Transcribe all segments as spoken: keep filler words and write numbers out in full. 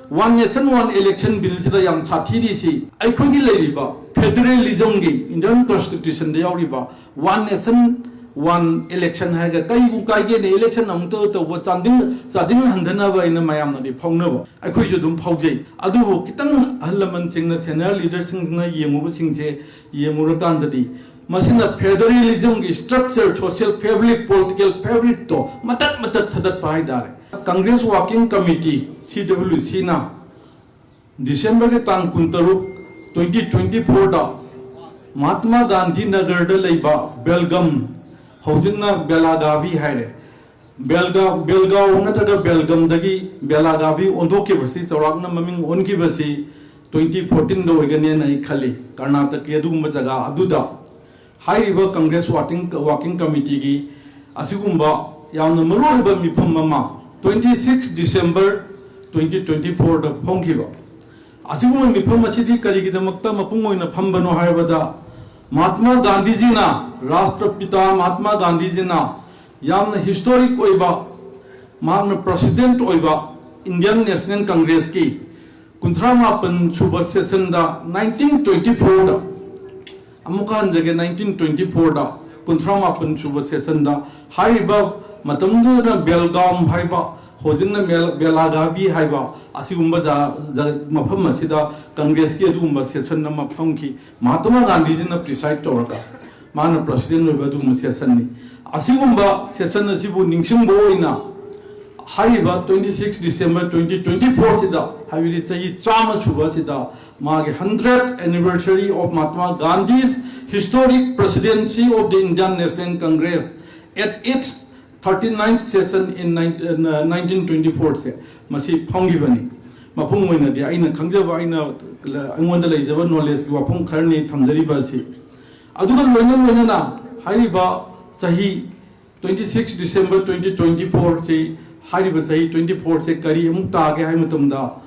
One Nation One Election Bill ꯁꯤꯗ ꯌꯥꯝ ꯁꯥꯊꯤꯔꯤꯁꯤ, ꯑꯩꯈꯣꯏꯒꯤ ꯂꯩꯔꯤꯕ federalism ꯒꯤ Indian Constitution ꯗ ꯌꯥꯎꯔꯤꯕ One Nation One Election ꯍꯥꯏꯔꯒ ꯀꯩꯕꯨ ꯀꯥꯏꯒꯦꯅ election ꯑꯃꯨꯛꯇ ꯇꯧꯕ, ꯆꯥꯗꯤꯡ ꯆꯥꯗꯤꯡ ꯍꯟꯊꯅꯕ ꯍꯥꯏꯅ ꯃꯌꯥꯝꯅꯗꯤ ꯐꯥꯎꯅꯕ, ꯑꯩꯈꯣꯏꯁꯨ ꯑꯗꯨꯝ ꯐꯥꯎꯖꯩ꯫ ꯑꯗꯨꯕꯨ ꯈꯤꯇꯪ ꯑꯍꯜ ꯂꯃꯟꯁꯤꯡꯅ, senior leader ꯁꯤꯡꯅ ꯌꯦꯡꯉꯨꯕꯁꯤꯡꯁꯦ ꯌꯦꯡꯉꯨꯔꯀꯥꯟꯗꯗꯤ, ꯃꯁꯤꯅ federalism ꯒꯤ structure, social fabric, political fabric ꯇꯣ ꯃꯇꯠ ꯃꯇꯠ ꯊꯗꯠꯄ ꯍꯥꯏꯇꯥꯔꯦ꯫ Congress Working Committee, C W C ꯅ December ꯒꯤ ꯇꯥꯡ ꯀꯨꯟꯇꯔꯨꯛ, twenty twenty four ꯗ ꯃꯍꯥꯠꯃꯥ ꯒꯥꯟꯙꯤ ꯅꯒꯔꯗ ꯂꯩꯕ ꯕꯦꯜꯒꯝ, ꯍꯧꯖꯤꯛꯅ ꯕꯦꯂꯥꯒꯥꯚꯤ ꯍꯥꯏꯔꯦ, ꯕꯦꯜꯒꯥ ꯕꯦꯜꯒꯥꯎ ꯅꯠꯇ꯭ꯔꯒ ꯕꯦꯜꯒꯝꯗꯒꯤ ꯕꯦꯂꯥꯒꯥꯚꯤ ꯑꯣꯟꯊꯣꯛꯈꯤꯕꯁꯤ, ꯆꯥꯎꯔꯥꯛꯅ ꯃꯃꯤꯡ ꯑꯣꯟꯈꯤꯕꯁꯤ twenty fourteen ꯗ ꯑꯣꯏꯒꯅꯦꯅ ꯑꯩ ꯈꯜꯂꯤ, ꯀꯔꯅꯥꯇꯀꯒꯤ ꯑꯗꯨꯒꯨꯝꯕ ꯖꯒꯥ ꯑꯗꯨꯗ꯫ ꯍꯥꯏꯔꯤꯕ Congress Working Working Committee ꯒꯤ ꯑꯁꯤꯒꯨꯝꯕ ꯌꯥꯝꯅ ꯃꯔꯨꯑꯣꯏꯕ ꯃꯤꯐꯝ ꯑꯃ twenty six December twenty twenty four ꯗ ꯐꯝꯈꯤꯕ꯫ ꯑꯁꯤꯒꯨꯝꯕ ꯃꯤꯐꯝ ꯑꯁꯤꯗꯤ ꯀꯔꯤꯒꯤꯗꯃꯛꯇ ꯃꯄꯨꯡ ꯑꯣꯏꯅ ꯐꯝꯕꯅꯣ ꯍꯥꯏꯕꯗ, ꯃꯍꯥꯠꯃꯥ ꯒꯥꯟꯙꯤꯖꯤꯅ, ꯔꯥꯁꯇ꯭ꯔꯄꯤꯇꯥ ꯃꯍꯥꯠꯃꯥ ꯒꯥꯟꯙꯤꯖꯤꯅ ꯌꯥꯝꯅ historic ꯑꯣꯏꯕ, ꯃꯍꯥꯛꯅ president ꯑꯣꯏꯕ Indian National Congress ꯀꯤ ꯀꯨꯟꯊ꯭ꯔꯥ ꯃꯥꯄꯟ ꯁꯨꯕ session ꯗ nineteen twenty four ꯗ, ꯑꯃꯨꯛꯀ ꯍꯟꯖꯒꯦ, nineteen twenty four ꯗ ꯀꯨꯟꯊ꯭ꯔꯥ ꯃꯥꯄꯟ ꯁꯨꯕ session ꯗ ꯍꯥꯏꯔꯤꯕ, ꯃꯇꯝꯗꯨꯗ ꯕꯦꯜꯒꯥꯝ ꯍꯥꯏꯕ, ꯍꯧꯖꯤꯛꯅ ꯕꯦꯜ ꯕꯦꯂꯥꯒꯥꯚꯤ ꯍꯥꯏꯕ, ꯑꯁꯤꯒꯨꯝꯕ ꯖ ꯖ ꯃꯐꯝ ꯑꯁꯤꯗ Congress ꯀꯤ ꯑꯗꯨꯒꯨꯝꯕ session ꯑꯃ ꯐꯝꯈꯤ꯫ ꯃꯍꯥꯇꯃꯥ ꯒꯥꯟꯙꯤꯖꯤꯅ preside ꯇꯧꯔꯒ ꯃꯥꯅ president ꯑꯣꯏꯕ ꯑꯗꯨꯒꯨꯝꯕ session ꯅꯤ꯫ ꯑꯁꯤꯒꯨꯝꯕ session ꯑꯁꯤꯕꯨ ꯅꯤꯡꯁꯤꯡꯕ ꯑꯣꯏꯅ ꯍꯥꯏꯔꯤꯕ twenty six December twenty twenty four ꯁꯤꯗ, ꯍꯥꯏꯕꯗꯤ ꯆꯍꯤ ꯆꯥꯝꯃ ꯁꯨꯕ ꯑꯁꯤꯗ, ꯃꯥꯒꯤ hundredth anniversary of Mahatma Gandhi's historic presidency of the Indian National Congress at its thirty ninth session in nineteen twenty four ꯁꯦ ꯃꯁꯤ ꯐꯝꯈꯤꯕꯅꯤ꯫ ꯃꯄꯨꯡ ꯑꯣꯏꯅꯗꯤ ꯑꯩꯅ ꯈꯪꯖꯕ, ꯑꯩꯅ, ꯑꯩꯉꯣꯟꯗ ꯂꯩꯖꯕ knowledge ꯀꯤ ꯋꯥꯐꯝ ꯈꯔꯅꯤ ꯊꯝꯖꯔꯤꯕ ꯑꯁꯤ꯫ ꯑꯗꯨꯒ ꯂꯣꯏꯅ ꯂꯣꯏꯅꯅ ꯍꯥꯏꯔꯤꯕ ꯆꯍꯤ twenty six December twenty twenty four ꯁꯤ, ꯍꯥꯏꯔꯤꯕ ꯆꯍꯤ twenty four ꯁꯦ ꯀꯔꯤ ꯑꯃꯨꯛ ꯇꯥꯒꯦ ꯍꯥꯏꯕ ꯃꯇꯝꯗ,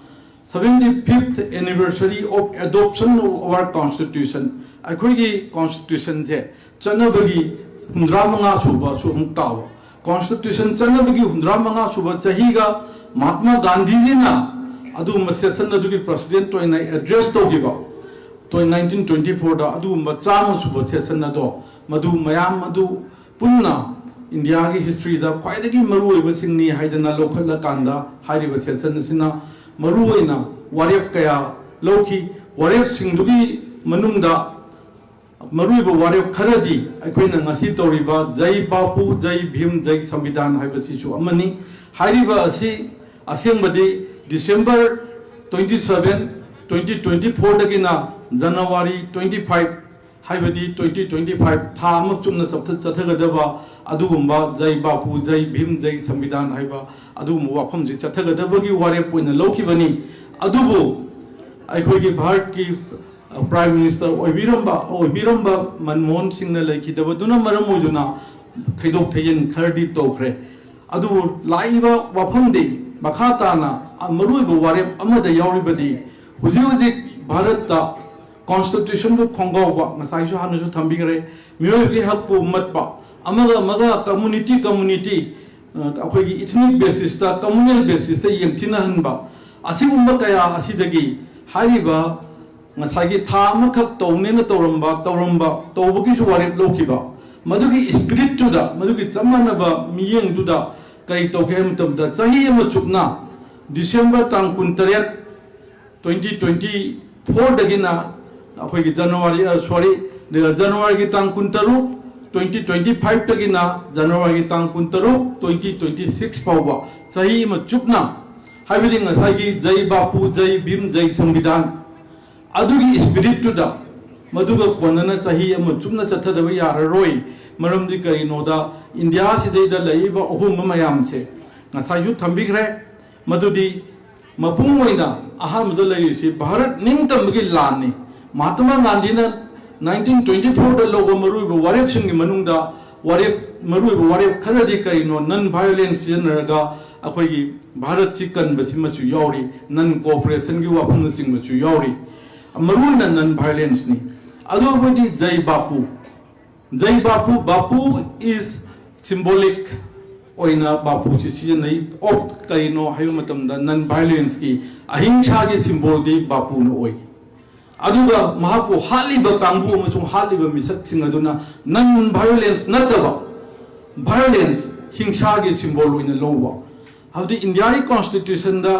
seventy fifth anniversary of adoption of our constitution, ꯑꯩꯈꯣꯏꯒꯤ constitution ꯁꯦ ꯆꯠꯅꯕꯒꯤ ꯍꯨꯝꯗ꯭ꯔꯥ ꯃꯉꯥ ꯁꯨꯕꯁꯨ ꯑꯃꯨꯛ ꯇꯥꯕ꯫ Constitution ꯆꯠꯅꯕꯒꯤ ꯍꯨꯝꯗ꯭ꯔꯥ ꯃꯉꯥ ꯁꯨꯕ ꯆꯍꯤꯒ ꯃꯍꯥꯠꯃꯥ ꯒꯥꯟꯙꯤꯖꯤꯅ ꯑꯗꯨꯒꯨꯝꯕ ꯁꯦꯁꯟ ꯑꯗꯨꯒꯤ ꯄ꯭ꯔꯁꯤꯗꯦꯟꯠ ꯑꯣꯏꯅ ꯑꯦꯗ꯭ꯔꯦꯁ ꯇꯧꯈꯤꯕ ꯇꯣꯏ ꯅꯥꯏꯟꯇꯤꯟ ꯇ꯭ꯋꯦꯟꯇꯤ ꯐꯣꯔꯗ ꯑꯗꯨꯒꯨꯝꯕ ꯆꯥꯝꯃ ꯁꯨꯕ ꯁꯦꯁꯟ ꯑꯗꯣ, ꯃꯗꯨ ꯃꯌꯥꯝ ꯑꯗꯨ ꯄꯨꯟꯅ ꯏꯟꯗꯤꯌꯥꯒꯤ ꯍꯤꯁꯇ꯭ꯔꯤꯗ ꯈ꯭ꯋꯥꯏꯗꯒꯤ ꯃꯔꯨꯑꯣꯏꯕꯁꯤꯡꯅꯤ ꯍꯥꯏꯗꯅ ꯂꯧꯈꯠꯂꯀꯥꯟꯗ, ꯍꯥꯏꯔꯤꯕ ꯁꯦꯁꯟ ꯑꯁꯤꯅ ꯃꯔꯨꯑꯣꯏꯅ ꯋꯥꯔꯦꯞ ꯀꯌꯥ ꯂꯧꯈꯤ꯫ ꯋꯥꯔꯦꯞꯁꯤꯡꯗꯨꯒꯤ ꯃꯅꯨꯡꯗ ꯃꯔꯨꯑꯣꯏꯕ ꯋꯥꯔꯦꯞ ꯈꯔꯗꯤ ꯑꯩꯈꯣꯏꯅ ꯉꯁꯤ ꯇꯧꯔꯤꯕ ꯖꯩ ꯕꯥꯄꯨ, ꯖꯩ ꯚꯤꯝ, ꯖꯩ ꯁꯪꯕꯤꯙꯥꯟ ꯍꯥꯏꯕꯁꯤꯁꯨ ꯑꯃꯅꯤ꯫ ꯍꯥꯏꯔꯤꯕ ꯑꯁꯤ ꯑꯁꯦꯡꯕꯗꯤ December twenty seven, twenty twenty ꯐꯣꯔꯗꯒꯤꯅ ꯖꯅꯋꯥꯔꯤ ꯇ꯭ꯋꯦꯟꯇꯤ ꯐꯥꯏꯚ, ꯍꯥꯏꯕꯗꯤ ꯇ꯭ꯋꯦꯟꯇꯤ ꯇ꯭ꯋꯦꯟꯇꯤ ꯐꯥꯏꯚ ꯊꯥ ꯑꯃ ꯆꯨꯞꯅ ꯆꯠꯊ-, ꯆꯠꯊꯒꯗꯕ ꯑꯗꯨꯒꯨꯝꯕ ꯖꯩ ꯕꯥꯄꯨ, ꯖꯩ ꯚꯤꯝ, ꯖꯩ ꯁꯪꯕꯤꯙꯥꯟ ꯍꯥꯏꯕ ꯑꯗꯨꯒꯨꯝꯕ ꯋꯥꯐꯝꯁꯤ ꯆꯠꯊꯒꯗꯕꯒꯤ ꯋꯥꯔꯦꯞ ꯑꯣꯏꯅ ꯂꯧꯈꯤꯕꯅꯤ꯫ ꯑꯗꯨꯕꯨ ꯑꯩꯈꯣꯏꯒꯤ ꯚꯥꯔꯠꯀꯤ, ꯑ, ꯄ꯭ꯔꯥꯏꯝ ꯃꯤꯅꯤꯁꯇꯔ ꯑꯣꯏꯕꯤꯔꯝꯕ, ꯑꯣꯏꯕꯤꯔꯝꯕ ꯃꯟꯃꯣꯍꯟ ꯁꯤꯡꯅ ꯂꯩꯈꯤꯗꯕꯗꯨꯅ ꯃꯔꯝ ꯑꯣꯏꯗꯨꯅ ꯊꯩꯗꯣꯛ ꯊꯩꯖꯤꯟ ꯈꯔꯗꯤ ꯇꯧꯈ꯭ꯔꯦ꯫ ꯑꯗꯨꯕꯨ ꯂꯥꯛꯏꯕ ꯋꯥꯐꯝꯗꯤ ꯃꯈꯥ ꯇꯥꯅ, ꯑ, ꯃꯔꯨꯑꯣꯏꯕ ꯋꯥꯔꯦꯞ ꯑꯃꯗ ꯌꯥꯎꯔꯤꯕꯗꯤ ꯍꯧꯖꯤꯛ ꯍꯧꯖꯤꯛ ꯚꯥꯔꯠꯇ ꯀꯣꯟꯁꯇꯤꯇ꯭ꯌꯨꯁꯟꯕꯨ ꯈꯣꯡꯒꯥꯎꯕ, ꯉꯁꯥꯏꯁꯨ ꯍꯥꯟꯅꯁꯨ ꯊꯝꯕꯤꯈ꯭ꯔꯦ, ꯃꯤꯑꯣꯏꯕꯒꯤ ꯍꯛꯄꯨ ꯃꯠꯄ, ꯑꯃꯒ ꯑꯃꯒ, ꯀꯝꯃꯨꯅꯤꯇꯤ ꯀꯝꯃꯨꯅꯤꯇꯤ, ꯑ, ꯑꯩꯈꯣꯏꯒꯤ ꯏꯊꯅꯤꯛ ꯕꯦꯁꯤꯁꯇ, ꯀꯝꯃꯨꯅꯦꯜ ꯕꯦꯁꯤꯁꯇ ꯌꯦꯡꯊꯤꯅꯍꯟꯕ, ꯑꯁꯤꯒꯨꯝꯕ ꯀꯌꯥ ꯑꯁꯤꯗꯒꯤ ꯍꯥꯏꯔꯤꯕ ꯉꯁꯥꯏꯒꯤ ꯊꯥ ꯑꯃꯈꯛ ꯇꯧꯅꯦꯅ ꯇꯧꯔꯝꯕ, ꯇꯧꯔꯝꯕ, ꯇꯧꯕꯒꯤꯁꯨ ꯋꯥꯔꯦꯞ ꯂꯧꯈꯤꯕ, ꯃꯗꯨꯒꯤ ꯏꯁꯄꯤꯔꯤꯠꯇꯨꯗ, ꯃꯗꯨꯒꯤ ꯆꯞ ꯃꯥꯟꯅꯕ ꯃꯤꯠꯌꯦꯡꯗꯨꯗ ꯀꯔꯤ ꯇꯧꯒꯦ ꯍꯥꯏꯕ ꯃꯇꯝꯗ, ꯆꯍꯤ ꯑꯃ ꯆꯨꯞꯅ ꯗꯤꯁꯦꯝꯕꯔ ꯇꯥꯡ ꯀꯨꯟꯇꯔꯦꯠ, ꯇ꯭ꯋꯦꯟꯇꯤ ꯇ꯭ꯋꯦꯟꯇꯤ ꯐꯣꯔꯗꯒꯤꯅ ꯑꯩꯈꯣꯏꯒꯤ ꯖꯅꯋꯥꯔꯤ, ꯑ, ꯁꯣꯔꯤ, ꯖꯅꯋꯥꯔꯤꯒꯤ ꯇꯥꯡ ꯀꯨꯟꯇꯔꯨꯛ, ꯇ꯭ꯋꯦꯟꯇꯤ ꯇ꯭ꯋꯦꯟꯇꯤ ꯐꯥꯏꯚꯇꯒꯤꯅ ꯖꯅꯋꯥꯔꯤꯒꯤ ꯇꯥꯡ ꯀꯨꯟꯇꯔꯨꯛ, ꯇ꯭ꯋꯦꯟꯇꯤ ꯇ꯭ꯋꯦꯟꯇꯤ ꯁꯤꯛꯁ ꯐꯥꯎꯕ ꯆꯍꯤ ꯑꯃ ꯆꯨꯞꯅ, ꯍꯥꯏꯕꯗꯤ ꯉꯁꯥꯏꯒꯤ ꯖꯩ ꯕꯥꯄꯨ, ꯖꯩ ꯚꯤꯝ, ꯖꯩ ꯁꯪꯕꯤꯙꯥꯟ ꯑꯗꯨꯒꯤ ꯏꯁꯄꯤꯔꯤꯠꯇꯨꯗ, ꯃꯗꯨꯒ ꯀꯣꯟꯅꯅ ꯆꯍꯤ ꯑꯃ ꯆꯨꯞꯅ ꯆꯠꯊꯗꯕ ꯌꯥꯔꯔꯣꯏ꯫ ꯃꯔꯝꯗꯤ ꯀꯔꯤꯅꯣꯗ, ꯏꯟꯗꯤꯌꯥꯁꯤꯗꯩꯗ ꯂꯩꯔꯤꯕ ꯑꯍꯣꯡꯕ ꯃꯌꯥꯝꯁꯦ ꯉꯁꯥꯏꯁꯨ ꯊꯝꯕꯤꯈ꯭ꯔꯦ, ꯃꯗꯨꯗꯤ ꯃꯄꯨꯡ ꯑꯣꯏꯅ ꯑꯍꯥꯟꯕꯗ ꯂꯩꯔꯤꯁꯤ ꯚꯥꯔꯠ ꯅꯤꯡꯇꯝꯕꯒꯤ ꯂꯥꯟꯅꯤ꯫ ꯃꯍꯥꯇꯃꯥ ꯒꯥꯟꯙꯤꯅ ꯅꯥꯏꯟꯇꯤꯟ ꯇ꯭ꯋꯦꯟꯇꯤ ꯐꯣꯔꯗ ꯂꯧꯕ ꯃꯔꯨꯑꯣꯏꯕ ꯋꯥꯔꯦꯞꯁꯤꯡꯒꯤ ꯃꯅꯨꯡꯗ ꯋꯥꯔꯦꯞ, ꯃꯔꯨꯑꯣꯏꯕ ꯋꯥꯔꯦꯞ ꯈꯔꯗꯤ ꯀꯔꯤꯅꯣ? ꯅꯟ ꯚꯥꯏꯑꯣꯂꯦꯟꯁ ꯁꯤꯖꯤꯟꯅꯔꯒ ꯑꯩꯈꯣꯏꯒꯤ ꯚꯥꯔꯠꯁꯤ ꯀꯟꯕꯁꯤꯃꯁꯨ ꯌꯥꯎꯔꯤ, ꯅꯟ ꯀꯣꯑꯣꯄꯔꯦꯁꯟꯒꯤ ꯋꯥꯐꯝꯅꯆꯤꯡꯕꯁꯨ ꯌꯥꯎꯔꯤ꯫ ꯃꯔꯨꯑꯣꯏꯅ ꯅꯟ ꯚꯥꯏꯑꯣꯂꯦꯟꯁꯅꯤ꯫ ꯑꯗꯨ ꯑꯩꯈꯣꯏꯗꯤ ꯖꯩ ꯕꯥꯄꯨ, ꯖꯩ ꯕꯥꯄꯨ, ꯕꯥꯄꯨ is symbolic, ꯑꯣꯏꯅ ꯕꯥꯄꯨꯁꯤ ꯁꯤꯖꯤꯟꯅꯩ꯫ ꯑꯣꯐ ꯀꯔꯤꯅꯣ ꯍꯥꯏꯕ ꯃꯇꯝꯗ ꯅꯟ ꯚꯥꯏꯑꯣꯂꯦꯟꯁꯀꯤ, ꯑꯍꯤꯡꯁꯥꯒꯤ ꯁꯤꯝꯕꯣꯜꯗꯤ ꯕꯥꯄꯨꯅ ꯑꯣꯏ꯫ ꯑꯗꯨꯒ ꯃꯍꯥꯛꯄꯨ ꯍꯥꯠꯂꯤꯕ ꯀꯥꯡꯕꯨ ꯑꯃꯁꯨꯡ ꯍꯥꯠꯂꯤꯕ ꯃꯤꯁꯛꯁꯤꯡ ꯑꯗꯨꯅ ꯅꯟ ꯚꯥꯏꯑꯣꯂꯦꯟꯁ ꯅꯠꯇꯕ ꯚꯥꯏꯑꯣꯂꯦꯟꯁ, ꯍꯤꯡꯁꯥꯒꯤ ꯁꯤꯝꯕꯣꯜ ꯑꯣꯏꯅ ꯂꯧꯕ꯫ ꯍꯥꯏꯕꯗꯤ ꯏꯟꯗꯤꯌꯥꯒꯤ ꯀꯣꯟꯁꯇꯤꯇ꯭ꯌꯨꯁꯟꯗ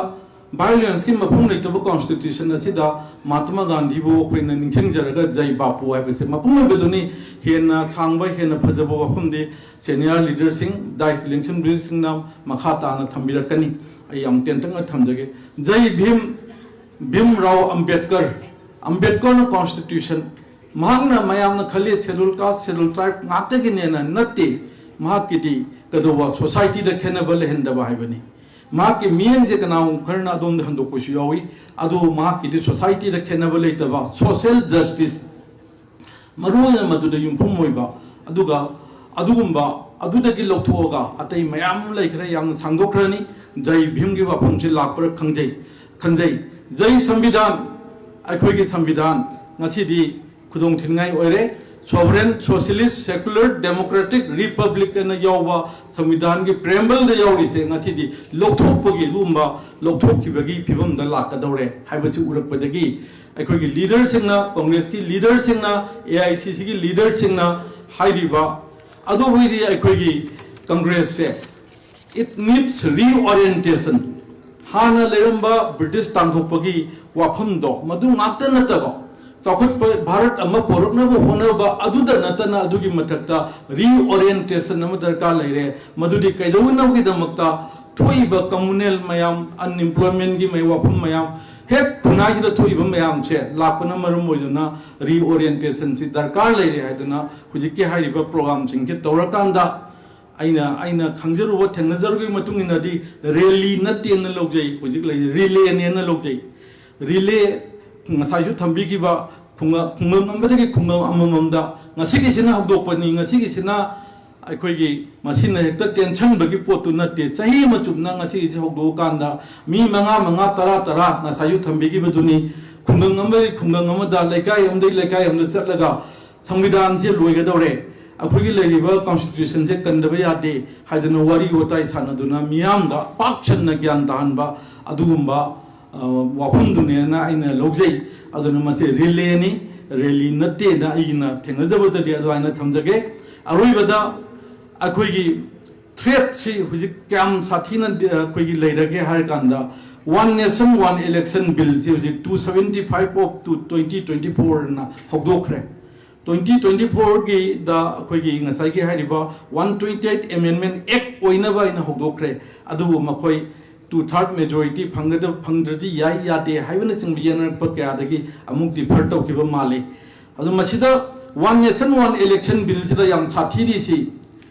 ꯚꯥꯏꯑꯣꯂꯦꯟꯁꯀꯤ ꯃꯐꯝ ꯂꯩꯇꯕ ꯀꯣꯟꯁꯇꯤꯇ꯭ꯌꯨꯁꯟ ꯑꯁꯤꯗ ꯃꯍꯥꯇꯃꯥ ꯒꯥꯟꯙꯤꯕꯨ ꯑꯩꯈꯣꯏꯅ ꯅꯤꯡꯁꯤꯡꯖꯔꯒ ꯖꯩ ꯕꯥꯄꯨ ꯍꯥꯏꯕꯁꯦ ꯃꯄꯨꯡ ꯑꯣꯏꯕꯗꯨꯅꯤ꯫ ꯍꯦꯟꯅ ꯁꯥꯡꯕ, ꯍꯦꯟꯅ ꯐꯖꯕ ꯋꯥꯐꯝꯗꯤ ꯁꯦꯅꯤꯌꯔ ꯂꯤꯗꯔꯁꯤꯡ, ꯗꯥꯏꯁ ꯂꯦꯡꯁꯤꯟꯕꯤꯔꯤꯁꯤꯡꯅ ꯃꯈꯥ ꯇꯥꯅ ꯊꯝꯕꯤꯔꯛꯀꯅꯤ꯫ ꯑꯩ ꯌꯥꯝ ꯇꯦꯟꯇꯛꯅ ꯊꯝꯖꯒꯦ꯫ ꯖꯩ ꯚꯤꯝ, ꯚꯤꯝ ꯔꯥꯎ ꯑꯝꯕꯦꯗꯀꯔ꯫ ꯑꯝꯕꯦꯗꯀꯔꯅ ꯀꯣꯟꯁꯇꯤꯇ꯭ꯌꯨꯁꯟ, ꯃꯍꯥꯛꯅ ꯃꯌꯥꯝꯅ ꯈꯜꯂꯤ ꯁꯦꯗꯨꯜ ꯀꯥꯁ, ꯁꯦꯗꯨꯜ ꯇ꯭ꯔꯥꯏꯕ ꯉꯥꯛꯇꯒꯤꯅꯦꯅ꯫ ꯅꯠꯇꯦ꯫ ꯃꯍꯥꯛꯀꯤꯗꯤ ꯀꯩꯗꯧꯕ, ꯁꯣꯁꯥꯏꯇꯤꯗ ꯈꯦꯠꯅꯕ ꯂꯩꯍꯟꯗꯕ ꯍꯥꯏꯕꯅꯤ꯫ ꯃꯍꯥꯛꯀꯤ ꯃꯤꯠꯌꯦꯡꯁꯦ ꯀꯅꯥꯒꯨꯝꯕ ꯈꯔꯅ ꯑꯗꯣꯝꯗ ꯍꯟꯗꯣꯛꯄꯁꯨ ꯌꯥꯎꯏ꯫ ꯑꯗꯨ ꯃꯍꯥꯛꯀꯤꯗꯤ ꯁꯣꯁꯥꯏꯇꯤꯗ ꯈꯦꯠꯅꯕ ꯂꯩꯇꯕ, ꯁꯣꯁꯦꯜ ꯖꯁꯇꯤꯁ, ꯃꯔꯨꯑꯣꯏꯅ ꯃꯗꯨꯗ ꯌꯨꯝꯐꯝ ꯑꯣꯏꯕ, ꯑꯗꯨꯒ ꯑꯗꯨꯒꯨꯝꯕ ꯑꯗꯨꯗꯒꯤ ꯂꯧꯊꯣꯛꯑꯒ ꯑꯇꯩ ꯃꯌꯥꯝ ꯑꯃ ꯂꯩꯈ꯭ꯔꯦ, ꯌꯥꯝꯅ ꯁꯥꯡꯗꯣꯛꯈ꯭ꯔꯅꯤ꯫ ꯖꯩ ꯚꯤꯝꯒꯤ ꯋꯥꯐꯝꯁꯤ ꯂꯥꯛꯄ꯭ꯔꯥ ꯈꯪꯖꯩ, ꯈꯟꯖꯩ꯫ ꯖꯩ ꯁꯪꯕꯤꯙꯥꯟ, ꯑꯩꯈꯣꯏꯒꯤ ꯁꯪꯕꯤꯙꯥꯟ ꯉꯁꯤꯗꯤ ꯈꯨꯗꯣꯡ ꯊꯤꯅꯤꯡꯉꯥꯏ ꯑꯣꯏꯔꯦ꯫ Sovereign, socialist, secular, democratic, republic ꯑꯅ ꯌꯥꯎꯕ ꯁꯪꯕꯤꯙꯥꯟꯒꯤ ꯄ꯭ꯔꯦꯝꯕꯜꯗ ꯌꯥꯎꯔꯤꯁꯦ ꯉꯁꯤꯗꯤ ꯂꯧꯊꯣꯛꯄꯒꯤ, ꯑꯗꯨꯒꯨꯝꯕ ꯂꯧꯊꯣꯛꯈꯤꯕꯒꯤ ꯐꯤꯕꯝꯗ ꯂꯥꯛꯀꯗꯧꯔꯦ ꯍꯥꯏꯕꯁꯤ ꯎꯔꯛꯄꯗꯒꯤ ꯑꯩꯈꯣꯏꯒꯤ ꯂꯤꯗꯔꯁꯤꯡꯅ, ꯀꯣꯡꯒ꯭ꯔꯦꯁꯀꯤ ꯂꯤꯗꯔꯁꯤꯡꯅ, ꯑꯦ ꯑꯥꯏ ꯁꯤ ꯁꯤꯒꯤ ꯂꯤꯗꯔꯁꯤꯡꯅ ꯍꯥꯏꯔꯤꯕ ꯑꯗꯨꯕꯨꯗꯤ ꯑꯩꯈꯣꯏꯒꯤ ꯀꯪꯒ꯭ꯔꯦꯁꯁꯦ, it needs reorientation꯫ ꯍꯥꯟꯅ ꯂꯩꯔꯝꯕ ꯕ꯭ꯔꯤꯇꯤꯁ ꯇꯥꯟꯊꯣꯛꯄꯒꯤ ꯋꯥꯐꯝꯗꯣ ꯃꯗꯨ ꯉꯥꯛꯇ ꯅꯠꯇꯕ, ꯆꯥꯎꯈꯠꯄ ꯚꯥꯔꯠ ꯑꯃ ꯄꯨꯔꯛꯅꯕ ꯍꯣꯠꯅꯕ ꯑꯗꯨꯗ ꯅꯠꯇꯅ ꯑꯗꯨꯒꯤ ꯃꯊꯛꯇ ꯔꯤꯑꯣꯔꯤꯌꯦꯟꯇꯦꯁꯟ ꯑꯃ ꯗꯔꯀꯥꯔ ꯂꯩꯔꯦ꯫ ꯃꯗꯨꯗꯤ ꯀꯩꯗꯧꯅꯕꯒꯤꯗꯃꯛꯇ ꯊꯣꯛꯏꯕ ꯀꯝꯃꯨꯅꯦꯜ ꯃꯌꯥꯝ, ꯑꯟꯑꯦꯝꯄ꯭ꯂꯣꯏꯃꯦꯟꯒꯤ ꯃꯩ ꯋꯥꯐꯝ ꯃꯌꯥꯝ, ꯍꯦꯛ ꯈꯨꯟꯅꯥꯏꯁꯤꯗ ꯊꯣꯛꯏꯕ ꯃꯌꯥꯝꯁꯦ ꯂꯥꯛꯄꯅ ꯃꯔꯝ ꯑꯣꯏꯗꯨꯅ ꯔꯤꯑꯣꯔꯤꯌꯦꯟꯇꯦꯁꯟꯁꯤ ꯗꯔꯀꯥꯔ ꯂꯩꯔꯦ ꯍꯥꯏꯗꯨꯅ ꯍꯧꯖꯤꯛꯀꯤ ꯍꯥꯏꯔꯤꯕ ꯄ꯭ꯔꯣꯒ꯭ꯔꯥꯝꯁꯤꯡꯁꯤ ꯇꯧꯔꯀꯥꯟꯗ ꯑꯩꯅ, ꯑꯩꯅ ꯈꯪꯖꯔꯨꯕ, ꯊꯦꯡꯅꯖꯔꯨꯕꯒꯤ ꯃꯇꯨꯡ ꯏꯟꯅꯗꯤ ꯔꯦꯂꯤ ꯅꯠꯇꯦꯅ ꯂꯧꯖꯩ, ꯍꯧꯖꯤꯛ ꯂꯩꯔꯤ ꯔꯤꯂꯦꯅꯦꯅ ꯂꯧꯖꯩ꯫ ꯔꯤꯂꯦ ꯉꯁꯥꯏꯁꯨ ꯊꯝꯕꯤꯈꯤꯕ ꯈꯨꯡꯒꯪ, ꯈꯨꯡꯒꯪ ꯑꯃꯗꯒꯤ ꯈꯨꯡꯒꯪ ꯑꯃꯃꯝꯗ ꯉꯁꯤꯒꯤꯁꯤꯅ ꯍꯧꯗꯣꯛꯄꯅꯤ, ꯉꯁꯤꯒꯤꯁꯤꯅ ꯑꯩꯈꯣꯏꯒꯤ ꯃꯁꯤꯅ ꯍꯦꯛꯇ ꯇꯦꯟꯁꯟꯕꯒꯤ ꯄꯣꯠꯇꯨ ꯅꯠꯇꯦ꯫ ꯆꯍꯤ ꯑꯃ ꯆꯨꯞꯅ ꯉꯁꯤꯒꯤꯁꯤ ꯍꯧꯗꯣꯛꯑꯀꯥꯟꯗ ꯃꯤ ꯃꯉꯥ, ꯃꯉꯥ, ꯇꯔꯥ, ꯇꯔꯥ ꯉꯁꯥꯏꯁꯨ ꯊꯝꯕꯤꯈꯤꯕꯗꯨꯅꯤ, ꯈꯨꯡꯒꯪ ꯑꯃꯗꯒꯤ ꯈꯨꯡꯒꯪ ꯑꯃꯗ, ꯂꯩꯀꯥꯏ ꯑꯃꯗꯒꯤ ꯂꯩꯀꯥꯏ ꯑꯃꯗ ꯆꯠꯂꯒ ꯁꯪꯕꯤꯙꯥꯟꯁꯦ ꯂꯣꯏꯒꯗꯧꯔꯦ, ꯑꯩꯈꯣꯏꯒꯤ ꯂꯩꯔꯤꯕ ꯀꯟꯁꯇꯤꯇ꯭ꯌꯨꯁꯟꯁꯦ ꯀꯟꯗꯕ ꯌꯥꯗꯦ ꯍꯥꯏꯗꯅ ꯋꯥꯔꯤ ꯋꯥꯇꯥꯏ ꯁꯥꯟꯅꯗꯨꯅ ꯃꯤꯌꯥꯝꯗ ꯄꯥꯛ ꯁꯟꯅ ꯒ꯭ꯌꯥꯟ ꯇꯥꯍꯟꯕ ꯑꯗꯨꯒꯨꯝꯕ, ꯑ, ꯋꯥꯐꯝꯗꯨꯅꯦꯅ ꯑꯩꯅ ꯂꯧꯖꯩ꯫ ꯑꯗꯨꯅ ꯃꯁꯤ ꯔꯤꯂꯦꯅꯤ, ꯔꯦꯂꯤ ꯅꯠꯇꯦꯅ ꯑꯩꯒꯤꯅ ꯊꯦꯡꯅꯖꯕꯗꯗꯤ ꯑꯗꯨꯃꯥꯏꯅ ꯊꯝꯖꯒꯦ꯫ ꯑꯔꯣꯏꯕꯗ ꯑꯩꯈꯣꯏꯒꯤ ꯊ꯭ꯔꯦꯠꯁꯤ ꯍꯧꯖꯤꯛ ꯀꯌꯥꯝ ꯁꯥꯊꯤꯅ ꯑꯩꯈꯣꯏꯒꯤ ꯂꯩꯔꯒꯦ ꯍꯥꯏꯔ ꯀꯥꯟꯗ, One Nation One Election Billꯁꯤ ꯍꯧꯖꯤꯛ two seventy five of two twenty twenty fourꯅ ꯍꯧꯗꯣꯛꯈ꯭ꯔꯦ꯫ Twenty twenty fourꯒꯤꯗ ꯑꯩꯈꯣꯏꯒꯤ ꯉꯁꯥꯏꯒꯤ ꯍꯥꯏꯔꯤꯕ One Twenty Eight Amendment Act ꯑꯣꯏꯅꯕ ꯑꯩꯅ ꯍꯧꯗꯣꯛꯈ꯭ꯔꯦ꯫ ꯑꯗꯨꯕꯨ ꯃꯈꯣꯏ two third majority ꯐꯪꯒꯗꯕ, ꯐꯪꯗ꯭ꯔꯗꯤ ꯌꯥꯏ ꯌꯥꯗꯦ ꯍꯥꯏꯕꯅꯆꯤꯡꯕ ꯌꯦꯡꯅꯔꯛꯄ ꯀꯌꯥꯗꯒꯤ ꯑꯃꯨꯛ ꯗꯤꯐꯔ ꯇꯧꯈꯤꯕ ꯃꯥꯜꯂꯤ꯫ ꯑꯗꯨ ꯃꯁꯤꯗ One Nation One Election Billꯁꯤꯗ ꯌꯥꯝ ꯁꯥꯊꯤꯔꯤꯁꯤ,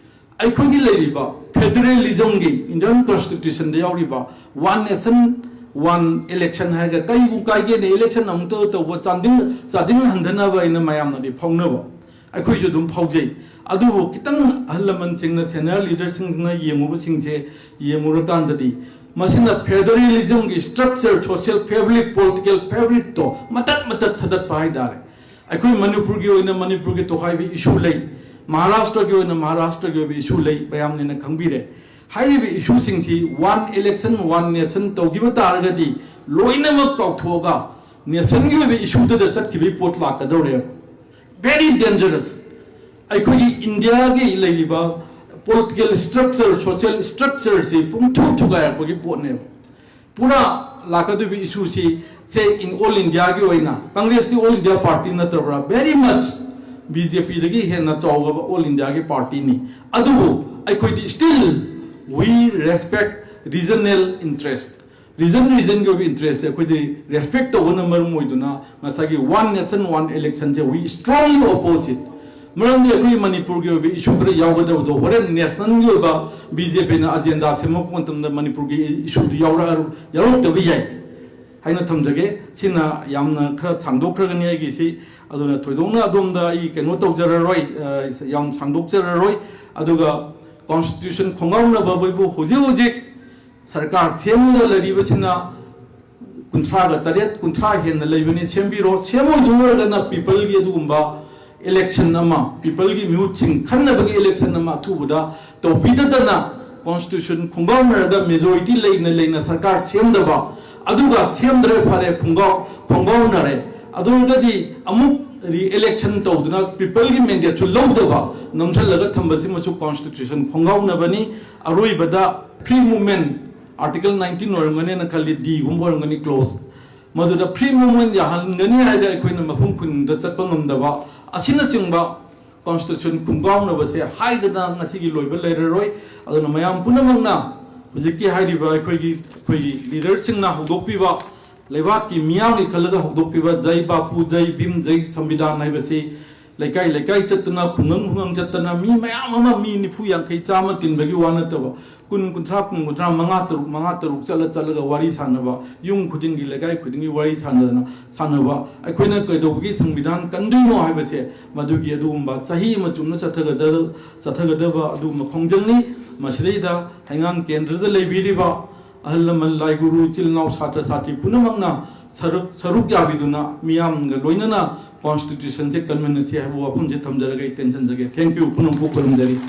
ꯑꯩꯈꯣꯏꯒꯤ ꯂꯩꯔꯤꯕ ꯐꯦꯗꯔꯦꯂꯤꯖꯝꯒꯤ, ꯏꯟꯗꯤꯌꯟ ꯀꯟꯁꯇꯤꯇ꯭ꯌꯨꯁꯟꯗ ꯌꯥꯎꯔꯤꯕ One Nation One Election ꯍꯥꯏꯔꯒ ꯀꯩꯕꯨ ꯀꯥꯏꯒꯦꯅꯦ? ꯏꯂꯦꯛꯁꯟ ꯑꯃꯨꯛꯇ ꯇꯧꯕ, ꯆꯥꯗꯤꯡ, ꯆꯥꯗꯤꯡ ꯍꯟꯊꯅꯕ ꯍꯥꯏꯅ ꯃꯌꯥꯝꯅꯗꯤ ꯐꯥꯎꯅꯕ, ꯑꯩꯈꯣꯏꯁꯨ ꯑꯗꯨꯝ ꯐꯥꯎꯖꯩ꯫ ꯑꯗꯨꯕꯨ ꯈꯤꯇꯪ ꯑꯍꯜ ꯂꯃꯟꯁꯤꯡꯅ, ꯁꯦꯅꯤꯌꯔ ꯂꯤꯗꯔꯁꯤꯡꯁꯤꯅ ꯌꯦꯡꯉꯨꯕꯁꯤꯡꯁꯦ ꯌꯦꯡꯉꯨꯔꯀꯥꯟꯗꯗꯤ, ꯃꯁꯤꯅ ꯐꯦꯗꯔꯦꯂꯤꯖꯝꯒꯤ ꯁ꯭ꯇ꯭ꯔꯛꯆꯔ, ꯁꯣꯁꯤꯌꯦꯜ ꯐꯦꯕ꯭ꯔꯤꯛ, ꯄꯣꯂꯤꯇꯤꯀꯦꯜ ꯐꯦꯕ꯭ꯔꯤꯛꯇꯣ ꯃꯇꯠ ꯃꯇꯠ ꯊꯗꯠꯄ ꯍꯥꯏꯇꯥꯔꯦ꯫ ꯑꯩꯈꯣꯏ ꯃꯅꯤꯄꯨꯔꯒꯤ ꯑꯣꯏꯅ ꯃꯅꯤꯄꯨꯔꯒꯤ ꯇꯣꯈꯥꯏꯕ ꯏꯁꯨ ꯂꯩ, ꯃꯍꯥꯔꯥꯁꯇ꯭ꯔꯒꯤ ꯑꯣꯏꯅ ꯃꯍꯥꯔꯥꯁꯇ꯭ꯔꯒꯤ ꯑꯣꯏꯕ ꯏꯁꯨ ꯂꯩ, ꯃꯌꯥꯝꯅ ꯈꯪꯕꯤꯔꯦ꯫ ꯍꯥꯏꯔꯤꯕ ꯏꯁꯨꯁꯤꯡꯁꯤ One Election One Nation ꯇꯧꯈꯤꯕ ꯇꯥꯔꯒꯗꯤ ꯂꯣꯏꯅꯃꯛ ꯀꯥꯎꯊꯣꯛꯑꯒ ꯅꯦꯁꯟꯒꯤ ꯑꯣꯏꯕ ꯏꯁꯨꯗꯨꯗ ꯆꯠꯈꯤꯕꯒꯤ ꯄꯣꯠ ꯂꯥꯛꯀꯗꯧꯔꯦꯕ꯫ Very dangerous꯫ ꯑꯩꯈꯣꯏꯒꯤ ꯏꯟꯗꯤꯌꯥꯒꯤ ꯂꯩꯔꯤꯕ ꯄꯣꯂꯤꯇꯤꯀꯦꯜ ꯁ꯭ꯇ꯭ꯔꯛꯆꯔ, ꯁꯣꯁꯤꯌꯦꯜ ꯁ꯭ꯇ꯭ꯔꯛꯆꯔꯁꯤ ꯄꯨꯡꯊꯨ ꯊꯨꯒꯥꯏꯔꯛꯄꯒꯤ ꯄꯣꯠꯅꯦꯕ꯫ ꯄꯨꯔꯥ ꯂꯥꯛꯀꯗꯧꯔꯤꯕ ꯏꯁꯨꯁꯤ, ꯁꯦ, in all Indiaꯒꯤ ꯑꯣꯏꯅ, ꯀꯪꯒ꯭ꯔꯦꯁꯇꯤ all India party ꯅꯠꯇ꯭ꯔꯕ꯭ꯔꯥ? Very much꯫ ꯕꯤ ꯖꯦ ꯄꯤꯗꯒꯤ ꯍꯦꯟꯅ ꯆꯥꯎꯕ all Indiaꯒꯤ partyꯅꯤ꯫ ꯑꯗꯨꯕꯨ ꯑꯩꯈꯣꯏꯗꯤ still we respect regional interest꯫ Region ꯔꯤꯖꯟꯒꯤ ꯑꯣꯏꯕ ꯏꯟꯇꯔꯦꯁꯁꯦ ꯑꯩꯈꯣꯏꯗꯤ ꯔꯦꯁꯄꯦꯛ ꯇꯧꯕꯅ ꯃꯔꯝ ꯑꯣꯏꯗꯨꯅ ꯉꯁꯥꯏꯒꯤ One Nation One Electionꯁꯦ we strongly oppose it꯫ ꯃꯔꯝꯗꯤ ꯑꯩꯈꯣꯏ ꯃꯅꯤꯄꯨꯔꯒꯤ ꯑꯣꯏꯕ ꯏꯁꯨ ꯈꯔ ꯌꯥꯎꯒꯗꯕꯗꯣ ꯍꯣꯔꯦꯟ ꯅꯦꯁꯅꯦꯜꯒꯤ ꯑꯣꯏꯕ ꯕꯤ ꯖꯦ ꯄꯤꯅ ꯑꯖꯦꯟꯗꯥ ꯁꯦꯝꯃꯛꯄ ꯃꯇꯝꯗ ꯃꯅꯤꯄꯨꯔꯒꯤ ꯏꯁꯨꯗꯨ ꯌꯥꯎꯔꯛꯑꯔ-, ꯌꯥꯎꯔꯛꯇꯕ ꯌꯥꯏ ꯍꯥꯏꯅ ꯊꯝꯖꯒꯦ꯫ ꯁꯤꯅ ꯌꯥꯝꯅ ꯈꯔ ꯁꯥꯡꯗꯣꯛꯈ꯭ꯔꯒꯅꯤ ꯑꯩꯒꯤꯁꯤ꯫ ꯑꯗꯨꯅ ꯊꯣꯏꯗꯣꯛꯅ ꯑꯗꯣꯝꯗ ꯑꯩ ꯀꯩꯅꯣ ꯇꯧꯖꯔꯔꯣꯏ, ꯑ, ꯌꯥꯝ ꯁꯥꯡꯗꯣꯛꯆꯔꯔꯣꯏ꯫ ꯑꯗꯨꯒ ꯀꯣꯟꯁꯇꯤꯇ꯭ꯌꯨꯁꯟ ꯈꯣꯡꯒꯥꯎꯅꯕꯕꯨ ꯍꯧꯖꯤꯛ ꯍꯧꯖꯤꯛ ꯁꯔꯀꯥꯔ ꯁꯦꯝꯂꯒ ꯂꯩꯔꯤꯕꯁꯤꯅ ꯀꯨꯟꯊ꯭ꯔꯥꯒ ꯇꯔꯦꯠ, ꯀꯨꯟꯊ꯭ꯔꯥ ꯍꯦꯟꯅ ꯂꯩꯕꯅꯤ꯫ ꯁꯦꯝꯕꯤꯔꯣ꯫ ꯁꯦꯝꯃꯣꯏꯗꯧ ꯑꯣꯏꯔꯒꯅ ꯄꯤꯄꯜꯒꯤ ꯑꯗꯨꯒꯨꯝꯕ ꯏꯂꯦꯛꯁꯟ ꯑꯃ, ꯄꯤꯄꯜꯒꯤ ꯃꯤꯍꯨꯠꯁꯤꯡ ꯈꯟꯅꯕꯒꯤ ꯏꯂꯦꯛꯁꯟ ꯑꯃ ꯑꯊꯨꯕꯗ ꯇꯧꯕꯤꯗꯗꯅ, ꯀꯣꯟꯁꯇꯤꯇ꯭ꯌꯨꯁꯟ ꯈꯣꯡꯒꯥꯎꯅꯔꯒ ꯃꯦꯖꯣꯔꯤꯇꯤ ꯂꯩꯅ ꯂꯩꯅ ꯁꯔꯀꯥꯔ ꯁꯦꯝꯗꯕ, ꯑꯗꯨꯒ ꯁꯦꯝꯗ꯭ꯔꯦ, ꯐꯔꯦ, ꯈꯣꯡꯒꯥꯎ ꯈꯣꯡꯒꯥꯎꯅꯔꯦ, ꯑꯗꯨ ꯑꯣꯏꯔꯒꯗꯤ ꯑꯃꯨꯛ ꯔꯤ ꯏꯂꯦꯛꯁꯟ ꯇꯧꯗꯨꯅ ꯄꯤꯄꯜꯒꯤ ꯃꯦꯟꯗꯦꯠꯁꯨ ꯂꯧꯗꯕ, ꯅꯝꯁꯤꯜꯂꯒ ꯊꯝꯕꯁꯤꯃꯁꯨ ꯀꯣꯟꯁꯇꯤꯇ꯭ꯌꯨꯁꯟ ꯈꯣꯡꯒꯥꯎꯅꯕꯅꯤ꯫ ꯑꯔꯣꯏꯕꯗ ꯐ꯭ꯔꯤ ꯃꯨꯚꯃꯦꯟ, ꯑꯥꯔꯇꯤꯀꯜ ꯅꯥꯏꯟꯇꯤꯟ ꯑꯣꯏꯔꯝꯒꯅꯤꯅ ꯈꯜꯂꯤ, ꯗꯤꯒꯨꯝꯕ ꯑꯣꯏꯔꯝꯒꯅꯤ, ꯀ꯭ꯂꯣꯁ, ꯃꯗꯨꯗ ꯐ꯭ꯔꯤ ꯃꯨꯚꯃꯦꯟ ꯌꯥꯍꯟꯒꯅꯤ ꯍꯥꯏꯔꯒ ꯑꯩꯈꯣꯏꯅ ꯃꯐꯝ ꯈꯨꯗꯤꯡꯗ ꯆꯠꯄ ꯉꯝꯗꯕ, ꯑꯁꯤꯅꯆꯤꯡꯕ ꯀꯣꯟꯁꯇꯤꯇ꯭ꯌꯨꯁꯟ ꯈꯣꯡꯒꯥꯎꯅꯕꯁꯦ ꯍꯥꯏꯗꯅ ꯉꯁꯤꯒꯤ ꯂꯣꯏꯕ ꯂꯩꯔꯔꯣꯏ꯫ ꯑꯗꯨꯅ ꯃꯌꯥꯝ ꯄꯨꯝꯅꯃꯛꯅ ꯍꯧꯖꯤꯛꯀꯤ ꯍꯥꯏꯔꯤꯕ ꯑꯩꯈꯣꯏꯒꯤ, ꯑꯩꯈꯣꯏꯒꯤ ꯂꯤꯗꯔꯁꯤꯡꯅ ꯍꯧꯗꯣꯛꯄꯤꯕ, ꯂꯩꯕꯥꯛꯀꯤ ꯃꯤꯌꯥꯝꯒꯤ ꯈꯜꯂꯒ ꯍꯧꯗꯣꯛꯄꯤꯕ "ꯖꯩ ꯕꯥꯄꯨ, ꯖꯩ ꯚꯤꯝ, ꯖꯩ ꯁꯪꯕꯤꯙꯥꯟ" ꯍꯥꯏꯕꯁꯤ ꯂꯩꯀꯥꯏ ꯂꯩꯀꯥꯏ ꯆꯠꯇꯅ, ꯈꯨꯡꯒꯪ ꯈꯨꯡꯒꯪ ꯆꯠꯇꯅ, ꯃꯤ ꯃꯌꯥꯝ ꯑꯃ, ꯃꯤ ꯅꯤꯐꯨ ꯌꯥꯡꯈꯩ ꯆꯥꯝꯃ ꯇꯤꯟꯕꯒꯤ ꯋꯥ ꯅꯠꯇꯕ, ꯀꯨꯟ, ꯀꯨꯟꯊ꯭ꯔꯥ, ꯀꯨꯟ, ꯀꯨꯟꯊ꯭ꯔꯥ, ꯃꯉꯥ, ꯇꯔꯨꯛ, ꯃꯉꯥ, ꯇꯔꯨꯛ ꯆꯠꯂ ꯆꯠꯂꯒ ꯋꯥꯔꯤ ꯁꯥꯟꯅꯕ, ꯌꯨꯝ ꯈꯨꯗꯤꯡꯒꯤ, ꯂꯩꯀꯥꯏ ꯈꯨꯗꯤꯡꯒꯤ ꯋꯥꯔꯤ ꯁꯥꯟꯅꯗꯅ, ꯁꯥꯟꯅꯕ, ꯑꯩꯈꯣꯏꯅ ꯀꯩꯗꯧꯕꯒꯤ ꯁꯪꯕꯤꯙꯥꯟ ꯀꯟꯗꯣꯏꯅꯣ ꯍꯥꯏꯕꯁꯦ, ꯃꯗꯨꯒꯤ ꯑꯗꯨꯒꯨꯝꯕ ꯆꯍꯤ ꯑꯃ ꯆꯨꯝꯅ ꯆꯠꯊꯒꯗ-, ꯆꯠꯊꯒꯗꯕ ꯑꯗꯨꯒꯨꯝꯕ ꯈꯣꯡꯖꯪꯅꯤ꯫ ꯃꯁꯤꯗꯩꯗ ꯍꯩꯉꯥꯡ ꯀꯦꯟꯗ꯭ꯔꯗ ꯂꯩꯕꯤꯔꯤꯕ ꯑꯍꯜ ꯂꯃꯟ, ꯂꯥꯏ ꯒꯨꯔꯨ, ꯏꯆꯤꯜ ꯏꯅꯥꯎ, ꯁꯥꯇ꯭ꯔ ꯁꯥꯇ꯭ꯔꯤ ꯄꯨꯝꯅꯃꯛꯅ ꯁꯔꯨꯛ, ꯁꯔꯨꯛ ꯌꯥꯕꯤꯗꯨꯅ ꯃꯤꯌꯥꯝꯒ ꯂꯣꯏꯅꯅ ꯀꯣꯟꯁꯇꯤꯇ꯭ꯌꯨꯁꯟꯁꯦ ꯀꯟꯃꯤꯟꯅꯁꯤ ꯍꯥꯏꯕ ꯋꯥꯐꯝꯁꯦ ꯊꯝꯖꯔꯒ ꯑꯩ ꯇꯦꯟꯁꯤꯟꯖꯒꯦ꯫ Thank you꯫ ꯄꯨꯝꯅꯃꯛꯄꯨ ꯈꯨꯔꯨꯝꯖꯔꯤ꯫